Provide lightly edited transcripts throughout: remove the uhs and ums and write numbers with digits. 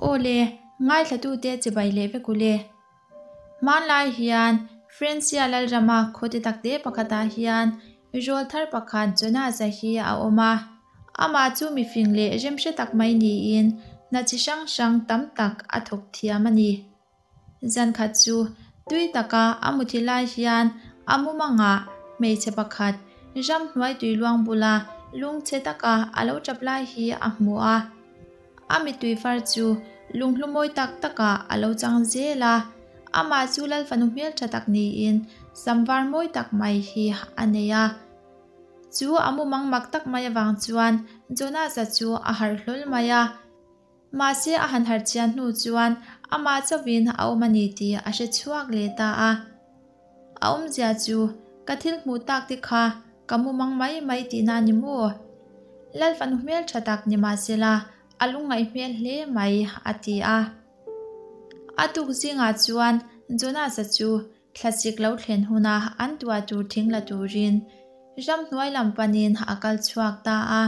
Aw le, ngaithlatute chibai leh vek u le. Hmanlai hian Francia lalrama khawte takte pakhatah hian rawl thar pakhat Jonas-a hi a awm a. Amah chu mifing leh remhre tak mai niin hna chi hrang hrang tam tak a thawk thiam a ni. Zan khat chu tui taka a muthi lai hian a mumangah hmeichhe pakhat ramhnuai tuiluang bula lungchhe taka a lo tap lai hi a hmu a. A mittui far chu lunghlu mawi tak takah a lo chang zel a, amah chu Lal fanu hmeltha tak niin sam var mawi tak mai hi a nei a. Chu a mumang mak tak mai avang chuan Jonas-a chu a harh hlawl mai a. Mahse a han harh chian hnu chuan amah chauhin a awm a ni tih a hre chhuak leh ta a. A awmzia chu ka thil hmuh tak te kha ka mu mang mai mai tihna a ni maw? Lal fanu hmel tha tak ni mahsela a lungngaih hmel hle mai a ti a. A tuk zingah chuan Jonas-a chu thlasik lo thlen huna an tuah tur thing la turin ramhnuai lam panin a kal chhuak ta a.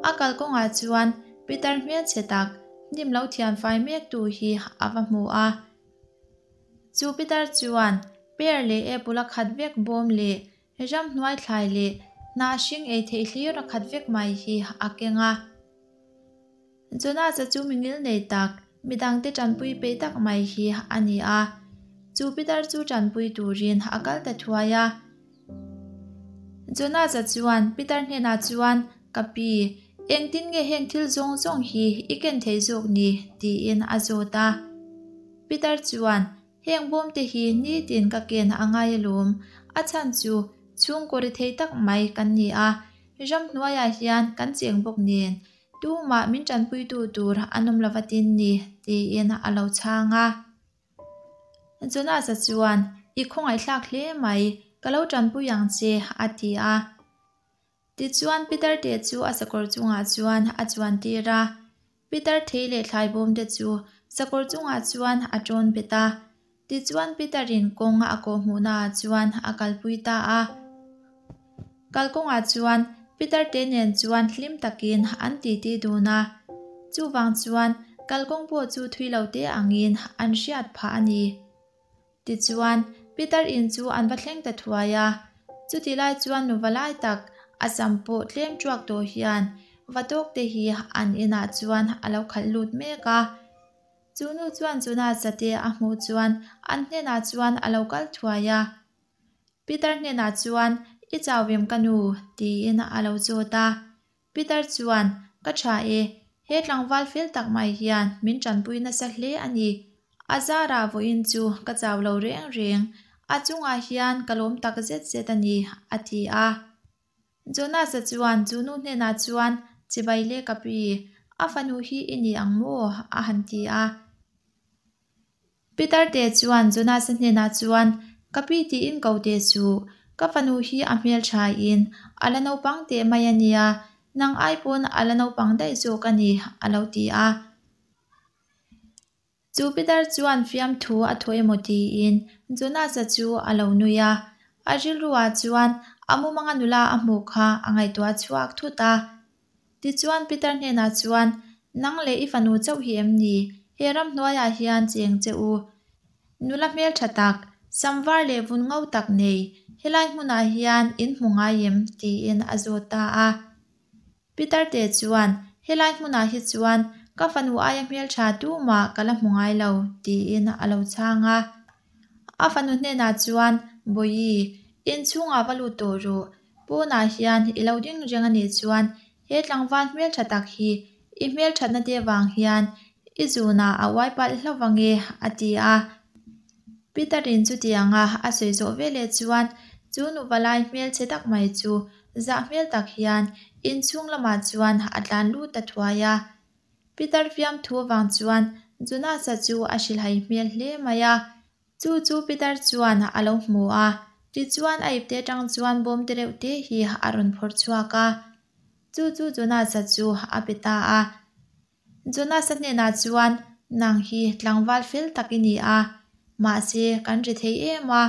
A kalkawngah chuan Peter hmelchhe tak hnim lo thian fai mek tu hi a va hmu a. Chu Peter chuan pear leh apple a khat vek bawm leh ramhnuai thlai leh hnah hring ei theih hlir a khat vek mai hi a keng a. Jonas-a chu mi ngil nei tak, midangte tanpui peih tak mai hi a ni a. Chu Peter chu tanpui turin a kal ta thuai a. Jonas-a chuan Peter hnenah chuan, Ka pi, engtin nge heng thil zawng zawng hi i ken thei zawk ni? tiin a zawt a. Peter chuan, Heng bawmte hi nitin ka ken a ngai alawm, a chhan chu chhungkaw ri thei tak mai kan ni a, ramhnuaiah hian kan cheng bawk nen, tumah min tanpuitu tur an awm lova tin ni, tiin a lo chhang a. Jonas-a chuan, I khawngaihthlak hle mai, ka lo tanpui ang che, a ti a. Tichuan Peter te chu a sakawr chungah chuan a chuan tir a. Peter thei leh thlai bawm te chu sakawr chungah chuan a tawn bet a. Tichuan Peter-in kawng a kawh hmuhnaah chuan a kalpui ta a. Kalkawngah chuan Peter te nen chuan hlim takin an titi dun a. Chuvang chuan kalkawng pawh chu thui lo te angin an hriat phah a ni. Tichuan, Peter in chu an va thleng ta thuai a. Chutih lai chuan nuva lai tak, a sam pawh tlem tuak tawh hian va tawk te hi an inah chuan a lo khalh lut mek a. Chu nu chuan Jonas-a te a hmuh chuan an hnenah chuan a lo kal thuai a. Peter hnenah chuan, I chau vem ka nu? tiin a lo zawt a. Peter chuan, Ka tha e, he tlangval fel tak mai hian min tanpui nasa hle a ni. A zarah vawiin chu ka chau lo reng reng, a chungah hian ka lawm tak zet zet a ni, a ti a. Jonas-a chuan chu nu hnenah chuan, Chibai le ka pi, a fanu hi i ni ang maw? a han ti a. Peter te chuan Jonas-a hnenah chuan, Ka pi tiin ko te suh, ka fanu hi a hmelthain a la naupang teh mai a nia, nang ai pawn a la naupang daih zawk a ni, a lo ti a. Chu Peter chuan fiamthu a thaw emaw tiin Jonas-a chu a lo nui a, a rilruah chuan a mumanga nula a hmuh kha a ngaihtuah chhuak thut a. Tichuan Peter hnenah chuan, Nang leh i fanu chauh hi em ni? He ramhnuaiah hian cheng che u. Nula hmeltha tak, sam var leh vun ngo tak nei, helai hmunah hian in hmu ngai em? tiin a zawt ta a. Peter te chuan, Helai hmunah hi chuan ka fanu aia hmeltha tumah ka la hmu ngai lo, tiin a lo chhang a. A fanu hnenah chuan, Bawihi, inchhungah va lut tawh rawh. Pawnah hian i lo ding reng a nih chuan he tlangval hmeltha tak hi i hmelthatna te vang hian i zunah a uai palh hlauh vang e, a ti a. Peter-in chutianga a sawi zawh veleh chuan chu nuva lai hmelchhe tak mai chu zah hmel tak hian inchhung lamah chuan a tlan lut ta thuai a. Peter fiamthu avang chuan Jonas-a chu a hrilhai hmel hle mai a. Chu chu Peter chuan a lo hmu a, tichuan a ipte atang chuan bawm te reuh te hi a rawn phawrh chhuak a. Chu chu Jonas-a chu a pe ta a. Jonas-a hnenah chuan, Nang hi tlangval fel tak i ni a, mahse kan ri thei em a,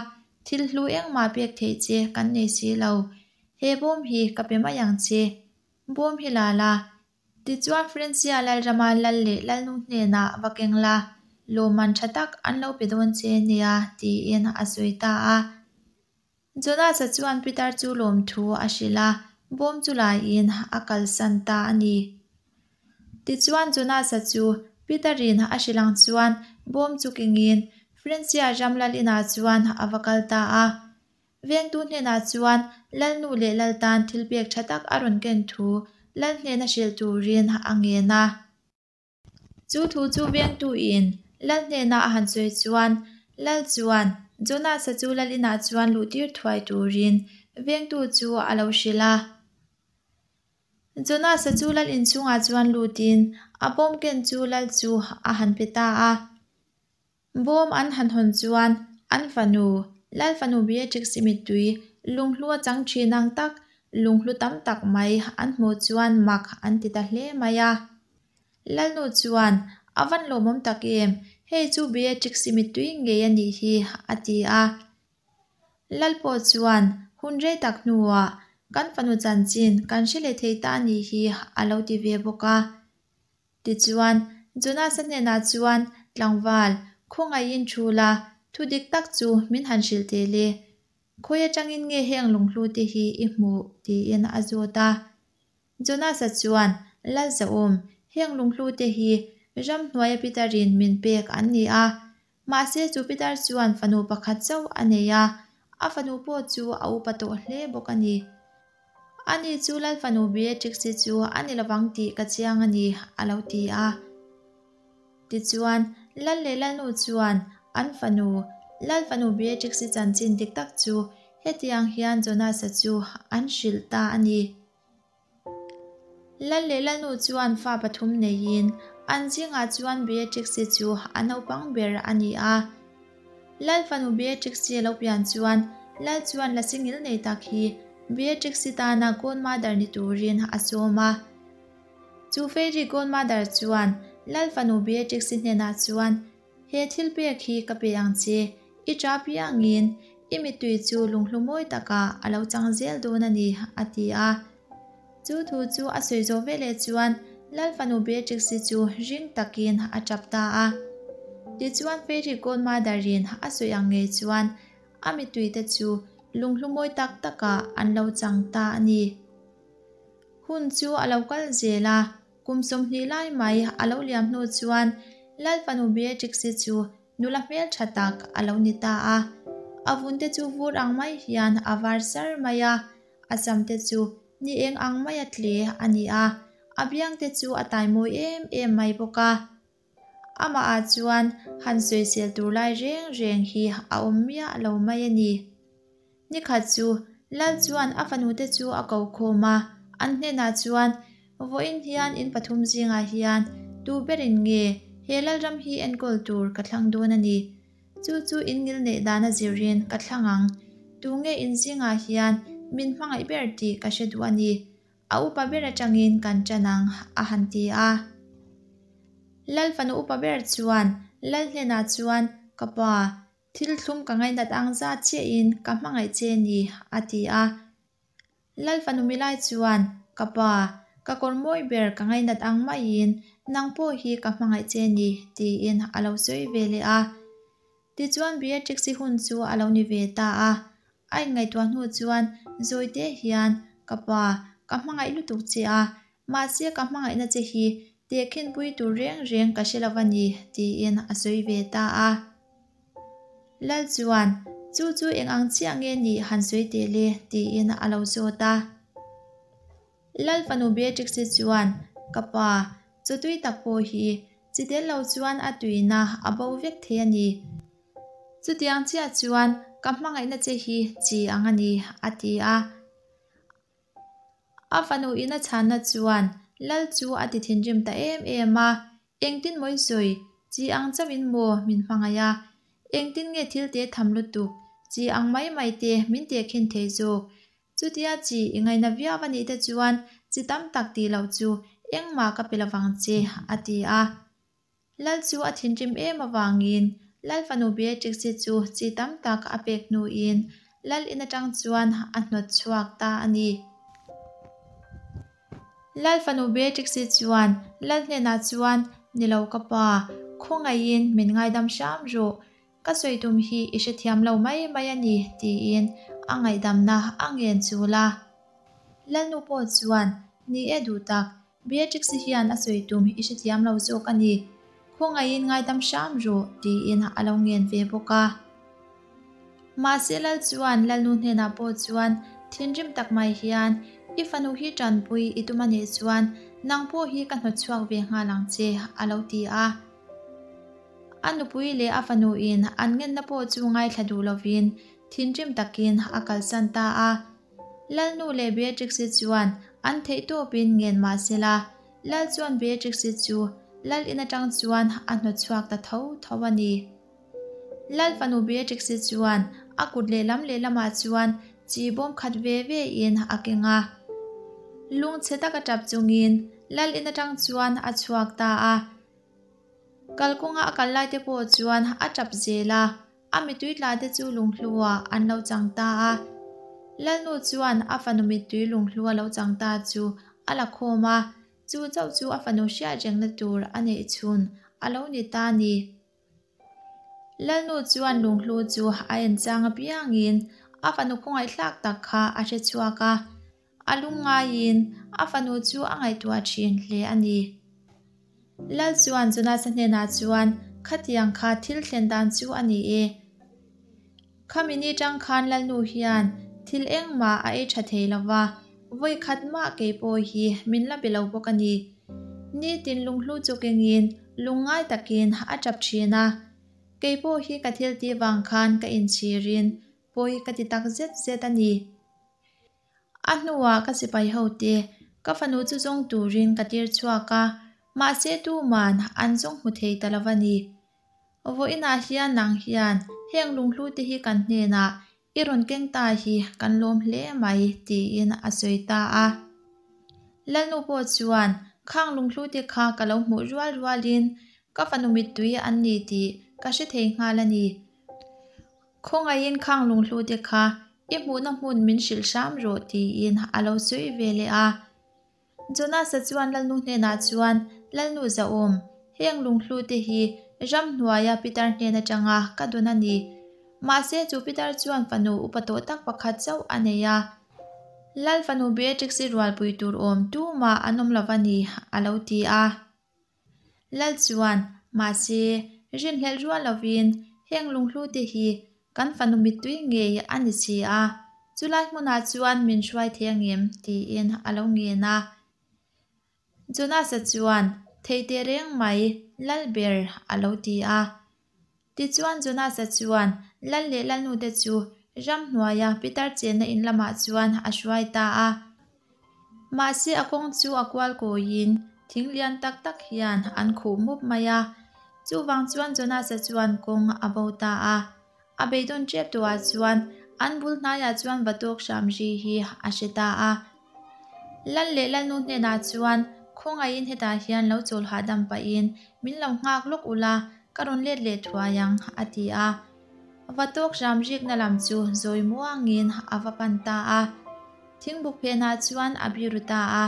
thil hlu engmah pek theih che kan nei si lo. He bawm hi ka pe mai ang che. Bawm hi la la. Tichuan Francia lalrama lal leh lalnu hnenah va keng la, lawmman tha tak an lo pe dawn che nia, tiin a sawi ta a. Jonas-a chuan Peter chu lawmthu a hrilh a, bawm chu laiin a kalsan ta a ni. Tichuan Jonas-a chu Peter-in a hrilh ang chuan bawm chu kengin Francia ram lal inah chuan a va kal ta a. Vengtu hnenah chuan Lalnu leh Lal tan thil pek tha tak a rawn ken thu Lal hnena hrilh turin a ngen a. Chu thu chu vengtuin Lal hnena a han sawi chuan Lal chuan Jonas-a chu Lal inah chuan luhtir thuai turin vengtu chu a lo hrilh a. Jonas-a chu Lal inchhungah chuan lutin a bawm ken chu Lal chu a han pe ta a. Bawm an han hawn chuan an fanu, Lal fanu Beatrix-i mittui lunghlu a chang thin ang tak, lunghlu tam tak mai an hmuh chuan mak an ti ta hle mai a. Lalnu chuan, A van lawmawm tak em, hei chu Beatrix-i mittui ngei a nih hi, a ti a. Lal pawh chuan hun rei tak hnuah kan fanu chanchin kan hre leh thei ta a nih hi a lo ti ve bawk a. Tichuan, Jonas-a hnenah chuan, Tlangval, khawngaihin thu la, thu dik tak chu min han hrilh teh le. Khawi atangin nge heng lunghlu te hi i hmuh? tiin a zawt a. Jonas-a chuan, Lalzawm, heng lunghlu te hi ramhnuaia Peter-in min pek an ni a. Mahse, chu Peter chuan fanu pakhat chauh a nei a, a fanu pawh chu a upa tawh hle bawk a ni. Ani chu Lal fanu Beatrix-i chu a ni lovang tih ka chiang a ni, a lo ti a. Tichuan, Lal leh Lalnu chuan an fanu, Lal fanu Beatrix-i chanchin dik tak chu hetiang hian Jonas-a chu an hrilh ta a ni. Lal leh Lalnu chuan fa pathum neiin an zingah chuan Beatrix-i chu a naupang ber a ni a. Lal fanu Beatrix-i a lo pian chuan Lal chuan lasi ngil nei tak hi Beatrix-i tana godmother ni turin a sawm a. Chu fairy godmother chuan Lal fanu Beatrix-i hnenah chuan He thil pek hi ka pe ang che, i ṭa piangin i mittui chu lunghlu mawi takah a lo chang zel dawn a ni, a ti a. Chu thu chu a sawi zawh veleh chuan Lal fanu Beatrix-i chu ring takin a ṭap ta a. Tichuan Fairy Godmother-in a sawi ang ngei chuan a mittui te chu lunghlu mawi tak takah an lo chang ta a ni. Hun chu a lo kal zel a. Kum 20 lai mai a lo liam hnu chuan Lal fanu Beatrix-i chu nula hmeltha tak a lo ni ta a. A vunte chu vur ang mai hian a var sar mai a, a samte chu ni eng ang maia tle a ni a, a biangte chu a taimawi em em mai bawk a. Amahah chuan han sawisel tur lai reng reng hi a awm miah lo mai a ni. Nikhat chu Lal chuan a fanute chu a ko khawm a, an hnenah chuan, Vawiin hian in pathum zingah hian tu berin nge he Lalram hi enkawl tur ka thlang dawn a ni? Chu chu in ngil neih dan a zirin ka thlang ang. Tu nge in zingah hian min hmangaih ber tih ka hre duh a ni. A upa ber atangin kan ṭan ang, a han ti a. Lal fanu upa ber chuan Lal hnenah chuan, Ka pa, thil thlum ka ngainat ang zat chiahin ka hmangaih che ni, a ti a. Lal fanu milai chuan, Ka pa, ka kawr mawi ber ka ngainat ang maiin nang pawh hi ka hmangaih che ni, tiin a lo sawi ve leh a. Tichuan Beatrix-i hun chu a lo ni ve ta a. A inngaihtuah hnu chuan Zawite hian, Ka pa, ka hmangaih lutuk che a, mahse ka hmangaihna che hi tehkhinpui tur reng reng ka hre lo a ni, tiin a sawi ve ta a. Lal chuan, Chu chu eng ang chiah nge nih han sawi teh le, tiin a lo zawt a. Lal fanu Beatrix-i chuan, Ka pa, chaw tui tak pawh hi chi tel lo chuan a tuina a bo vek thei a ni. Chutiang chiah chuan ka hmangaihna che hi chi ang a ni, a ti a. A fanu in a chhanna chuan Lal chu a ti thinrim ta em em a, Engtin maw i sawi? Chi ang chauhin maw min hmangaih a? Engtin nge thil te tham lutuk, chi ang mai mai te min tehkhin thei zawk? Chutia chi i ngaina viau a nih te chuan chi tam tak tih loh chu engmah ka pe lovang che, a ti a. Lal chu a thinrim em avangin Lal fanu Beatrix-i chu chi tam tak a pek hnuin Lal in atang chuan a hnawt chhuak ta a ni. Lal fanu Beatrix-i chuan Lal hnenah chuan, Ni lo ka pa, khawngaihin min ngaidam hram rawh. Ka sawi tum hi i hrethiam lo mai mai a ni, tiin a ngaihdamna a ngen chul a. Lalnu pawh chuan, Ni e duh tak, Beatrix-i hian a sawi tum i hrethiam lo zawk a ni. Khawngaihin ngaidam hram rawh, tiin a lo ngen ve bawk a. Mahse Lal chuan Lalnu hnenah pawh chuan thinrim tak mai hian, I fanu hi tanpui i tum a nih chuan nang pawh hi ka hnawtchhuak ve nghal ang che, a lo ti a. A nupui leh a fanuin an ngenna pawh chu ngaithla duh lovin thinrim takin a kalsan ta a. Lalnu leh Beatrix-i chuan an theihtawpin ngen mah sela, Lal chuan Beatrix-i chu Lal in atang chuan a hnawtchhuak ta tho tho a ni. Lal fanu Beatrix-i chuan a kut lehlam lehlamah chuan chi bawm khat ve ve in a keng a. Lungchhe taka tap chungin Lal in atang chuan a chhuak ta a. Kalkawnga a kal lai te pawh chuan a tap zel a, a mittui tla te chu lunghlu ah an lo chang ta a. Lalnu chuan a fanu mittui lunghlu a lo chang ta chu a la khawm a, chu chauh chu a fanu hriat rengna tur a neih chhun a lo ni ta a ni. Lalnu chuan lunghlu chu a en chang apiangin a fanu khawngaihthlak tak kha a hre chhuak a. A lungngaiin a fanu chu a ngaihtuah thin hle a ni. Lal chuan Jonasa hnenah chuan, Khatiang kha thil thlen dan chu a ni e. Khami ni tang khan Lalnu hian thil engmah a ei tha thei lo va, vawi khat mah kei pawh hi min la be lo bawk a ni. Nitin lunghlu chu kengin lungngai takin a tap thin a. Kei pawh hi ka thil tih vang khan ka inchhirin pawi ka ti tak zet zet a ni. A hnuah ka sipai hote ka fanu chu zawng turin ka tir chhuak a, mahse tuman an zawng hmu thei ta lo a ni. Vawiinah hian nang hian heng lunghlu te hi kan hnenah i rawn keng ta hi kan lawm hle mai tiin a sawi ta a. Lalnu pawh chuan khang lunghlu te kha ka lo hmuh rual rualin ka fanu mittui an ni tih ka hre thei nghal a ni. Khawngaihin khang lunghlu te kha i hmuhna hmun min hrilh hram rawh tiin a lo sawi ve leh a. Jonasa chuan Lalnu hnenah chuan, Lalnu zahawm, heng lunghlu te hi ramhnuaia Pitar hnen atanga ka dawn a ni. Mahse chu Pitar chuan fanu upa tawh tak pakhat chauh a nei a. Lal fanu Beatrix-i rualpui tur awm tumah an awm lo va ni, a lo ti a. Lal chuan, Mahse, rinhlelh rual lovin heng lunghlu te hi kan fanu mittui ngei a ni si a, chulai hmunah chuan min hruai thei angem? tiin a lo ngen a. Jonasa chuan, Thei teh reng mai, Lal ber, a lo ti a. Tichuan Jonasa chuan lal leh lalnute chu ramhnuaia pitar chenna in lamah chuan a hruai ta a. Mahse a kawng chu a kual kawiin thing lian tak tak hian an khuh mup mai a. Chuvang chuan Jonasa chuan kawng a bo ta a. A beidawn tep tawhah chuan an bul hnaiah chuan va tawk hram ri hi a hre ta a. Lal leh Lalnu hnenah chuan khawngaihin hetah hian lo chawl hahdam pahin min lo nghak lawk ula, ka rawn let leh thuai ang, a ti a. Va tawk hram rikna lam chu zawi muangin a va pan ta a. Thingbuk phenah chuan a biru ta a.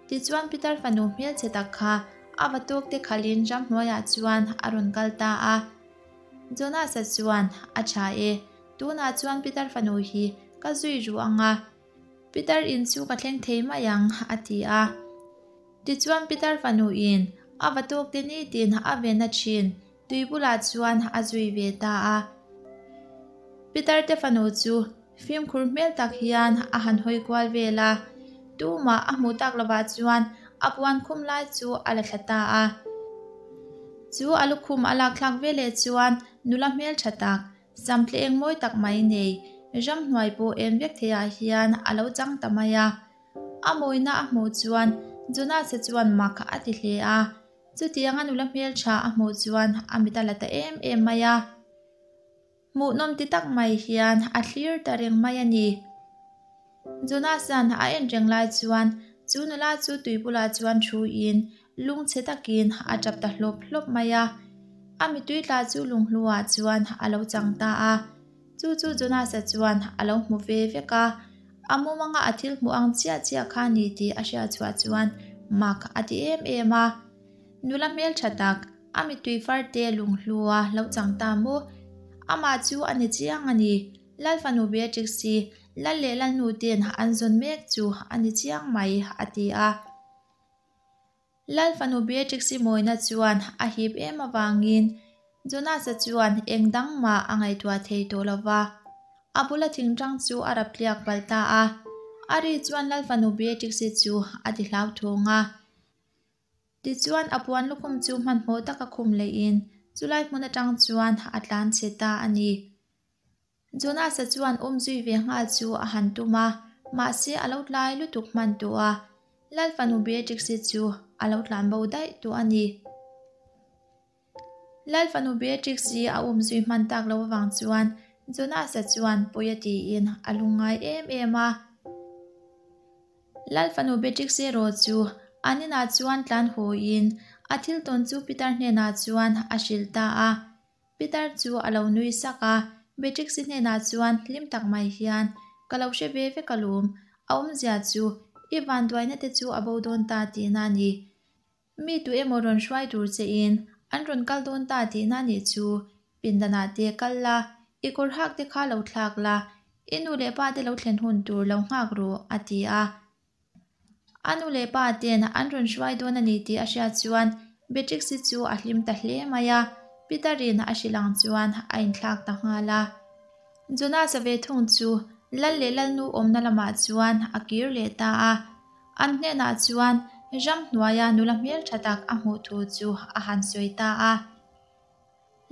Tichuan Pitar fanu hmelchhe tak kha a va tawk te khalhin ramhnuaiah chuan a rawn kal ta a. Jonas-a chuan, A tha e, tunah chuan Pitar fanu hi ka zui ru ang a. Pitar in chu ka thleng thei mai ang, a ti a. Tichuan Pitar fanu in a va tawk te nitin a venna thin tui bulah chuan a zui ve ta a. Pitar te fanu chu fimkhur hmel tak hian a han hawi kual vel a, tumah a hmuh tak lovah chuan a puan khum lai chu a la thla ta a. Chu a lukhum a lak thlak veleh chuan nula hmeltha tak Samtle eng mawi tak mai nei, ramhnuai pawh en vek theiah hian a lo chang ta mai a. A mawina a hmuh chuan Jonasa chuan mak a ti hle a. Chutianga nula hmeltha a hmuh chuan a mit a la ta em em mai a. Hmuhnawm ti tak mai hian a thlir ta reng mai a ni. Jonasan a en reng lai chuan chu nula chu tui bulah chuan thu in lungchhe takin a tap ta hlawp hlawp mai a. A mittui tla chu lunghluah chuan a lo chang ta a. Chu chu Jonasa chuan a lo hmu ve vek a. A mumanga a thil hmuh ang chiah chiah kha ni tih a hriat chhuah chuan mak a ti em em a. Nula hmeltha tak, a mittui farte lunghlua lo chang ta maw? Amah chu a ni chiang a ni. Lal fanu Beatrix hi Lal leh Lalnu ten an zawn mek chu a ni chiang mai, a ti a. Lal fanu Beatrix-i mawina chuan a hip em avangin Jonas-a chuan eng dang mah a ngaihtuah thei tawh lo va. A bula thingtang chu a rap tliak palh ta a. A ri chuan Lal fanu Beatrix-i chu a ti hlauthawng a. Tichuan a puan lukhum chu hmanhmawh taka khum lehin chulai hmun atang chuan a tlan chhe ta a ni. Jonas-a chuan awm zui ve nghal chu a han tum a, mahse a lo tlai lutuk hman tawh a, Lal fanu Beatrix-i chu a lo tlan bo daih tawh a ni. Lal fanu Beatrix-i a awm zui hman tak loh avang chuan Jonas-a chuan pawi a tiin a lungngai em em a. Lal fanu Beatrix erawh chu an inah chuan tlan hawiin a thil tawn chu Peter hnenah chuan a hrilh ta a. Pitar chu a lo nui sak a, Beatrix-i hnenah chuan hlim tak mai hian, Ka lo hre ve vek alawm, a awmzia chu i vanduaina te chu a bo dawn ta tihna a ni. Mi tu emaw rawn hruai tur che in an rawn kal dawn ta tihna a nih chu, pindanah te kal la, i kawr hak te kha lo thlak la, i nu leh pa te lo thlen hun tur lo nghak rawh, a ti a. A nu leh pa ten an rawn hruai dawn a ni tih a hriat chuan Beatrix-i chu a hlim ta hle mai a, Peter-in a hrilh ang chuan a inthlak ta nghal a. Jonas-a ve thung chu Lal leh Lalnu awmna lamah chuan a kir leh ta a, an hnenah chuan ramhnuaia nula hmeltha tak a hmuh thu chu a han sawi ta a.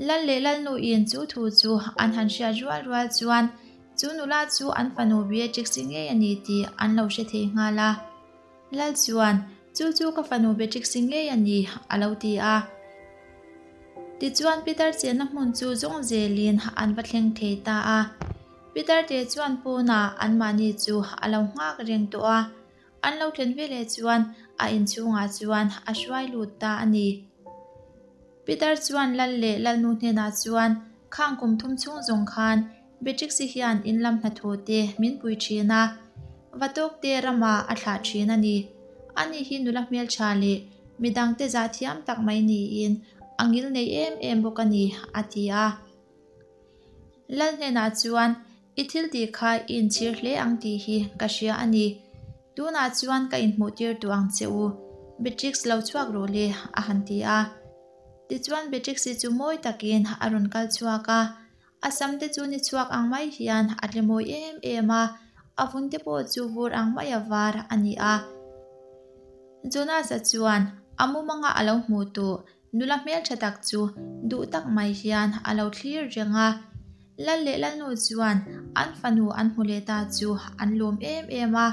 Lal leh Lalnuin chu thu chu an han hriat rual rual chuan chu nula chu an fanu Beatrix-i ngei a ni tih an lo hre thei nghal a. Lal chuan, Chu chu ka fanu Beatrix-i ngei a ni, a lo ti a. Tichuan Peter chenna hmun chu zawng zelin an va thleng thei ta a. Peter te chuan pawnah anmahni chu a lo nghak reng tawh a. An lo thlen veleh chuan a inchhungah chuan a hruai lut ta a ni. Peter chuan Lal leh Lalnu hnenah chuan, Khang kum thum chhung zawng khan Beatrix-i hian in lam hnathawh te min pui thin a, Vatawk te ramah a thlah thin a ni. Ani hi nula hmeltha leh midangte zah thiam tak mai niin a ngil nei em em bawk a ni, a ti a. Lal hnenah chuan, I thil tih kha i inchhir hle ang tih hi ka hria a ni. Tunah chuan ka inhmuhtir duh ang che u. Beatrix lo chhuak rawh le, a han ti a. Tichuan Beatrix-i chu mawi takin a rawn kal chhuak a. A sam te chu ni chhuak ang mai hian a tle mawi em em a, a vun te pawh chu vur ang maia var a ni a. Jonas-a chuan a mumanga a lo hmuh tawh Nula hmeltha tak chu duh tak mai hian a lo thlir reng a. Lal leh Lalnu chuan an fanu an hmu leh ta chu an lawm em em a,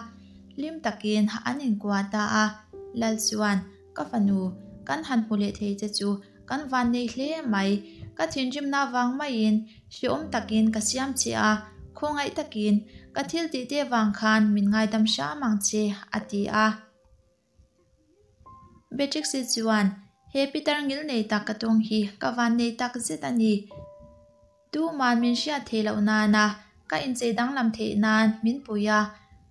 hlim takin an inkuah ta a. Lal chuan, Ka fanu, kan han hmu leh thei che chu kan van nei hle mai. Ka thinrimna vang maiin hreawm takin ka siam che a, khawngaih takin ka thil tih te vang khan min ngaidam hram ang che, a ti a. Beatrix-i chuan, He pitar ngil nei tak ka tawng hi ka van nei tak zet a ni. Tuman min hriat theih loh nana ka inchei danglam theih nan min pui a,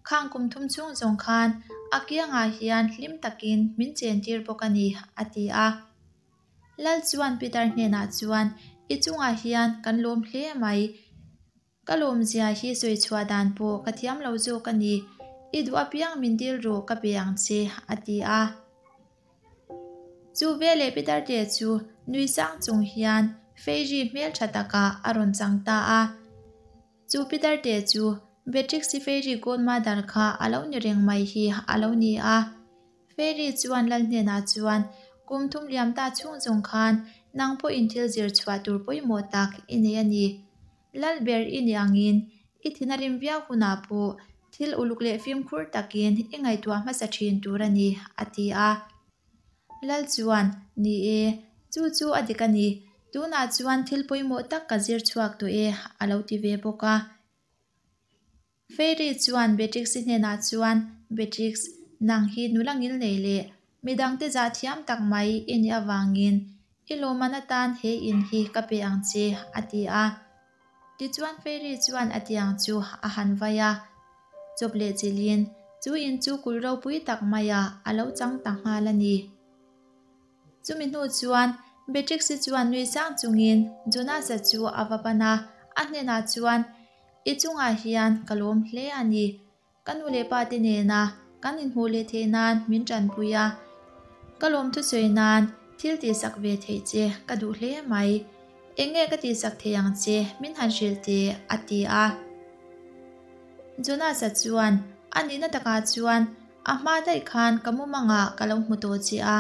khang kum thum chhung zawng khan a kiangah hian hlim takin min chentir bawk a ni, a ti a. Lal chuan Peter hnenah chuan, I chungah hian kan lawm hle mai. Ka lawmzia hi sawi chhuah dan pawh ka thiam lo zawk a ni, i duh apiang min dil rawh ka pe ang che, a ti a. Chu veleh Peter-te chu nui sang chung hian Fairy hmel tha takah a rawn chang ta a. Chu Peter-te chu Beatrix-i Fairy Godmother kha a lo ni reng mai hi a lo ni a. Fairy chuan Lal hnenah chuan, Kum thum liam ta chhung zawng khan nang pawhin thil zir chhuah tur pawimawh tak i nei a ni. Lal ber i ni angin i thin a rim viau hunah pawh thil uluk leh fimkhur takin i ngaihtuah hmasa thin tur a ni, a ti a. Lal chuan, Ni e, chu chu a dik a ni. Tunah chuan thil pawimawh tak ka zir chhuak tawh e, a lo ti ve bawk a. Fairy chuan Beatrix-i hnenah chuan, Beatrix, nang hi nula ngil nei leh midangte zah thiam tak mai i nih avangin i lawmman atan he in hi ka pe ang che, a ti a. Tichuan Fairy chuan a tiang chu a han vai a. Chawp leh chilhin Chu in chu kulh ropui tak maiah a lo chang ta nghal a ni. Chumi hnu chuan Beatrix-i chuan nui sang chungin Jonas-a chu a va pan a, a hnenah chuan, I chungah hian ka lawm hle a ni. Ka nu leh pa te nena kan inhmuh leh theih nan min tanpui a, ka lawm thusawi nan thil tihsak ve theih che ka duh hle mai. Eng nge ka tihsak thei ang che min han hrilh teh a ti a. Jonas-a chuan a nihna takah chuan a hma daih khan ka mumangah ka lo hmu tawh che a,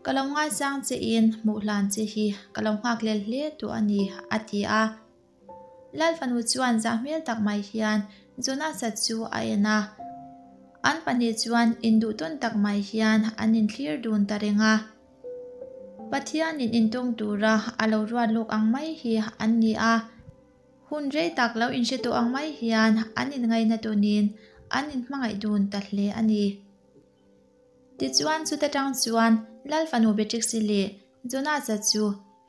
ka lo ngaisang che in hmuh hlan che hi ka lo nghak lel hle tawh a ni a ti a. Lal fanu chuan zah hmel tak mai hian Jonas-a chu a en a. An pahnih chuan induh tawn tak mai hian an inthlir dun ta reng a. Pathianin intawng tura a lo ruat lawk ang mai hi an ni a. Hun rei tak lo inhre tawh ang mai hian an inngaihna tawnin an inhmangaih dun ta hle a ni. Tichuan chuta tang chuan Lal fanu Beatrix-i leh Jonas-a chu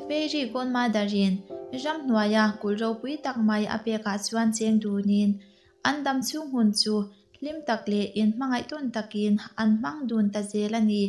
Fairy Godmother-in ramhnuaia kulh ropui tak mai a pekah chuan cheng dunin an dam chhung hun chu hlim tak leh inhmangaih tawn takin an hmang dun ta zel a ni.